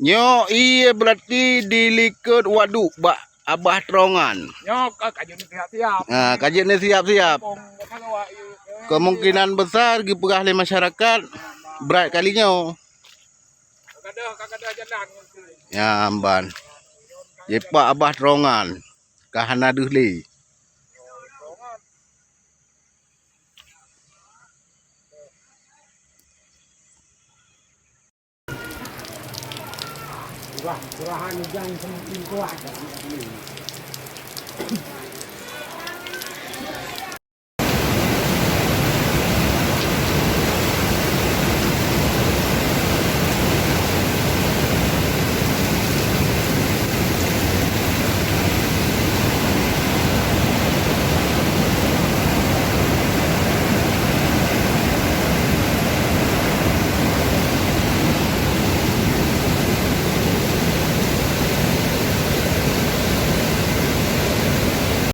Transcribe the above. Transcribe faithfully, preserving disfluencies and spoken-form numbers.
Nyoe ie berarti dilikot waduk bak abah terongan. Nyoe ka, ka jeuet siap-siap. Ha, ka jeuet siap-siap. Kemungkinan besar geupeugah lé masyarakat brat kali nyoe. Ya, amban. Jipak abah terongan. Ka hana deuh lé. Wah, curahan hujan semakin kuat.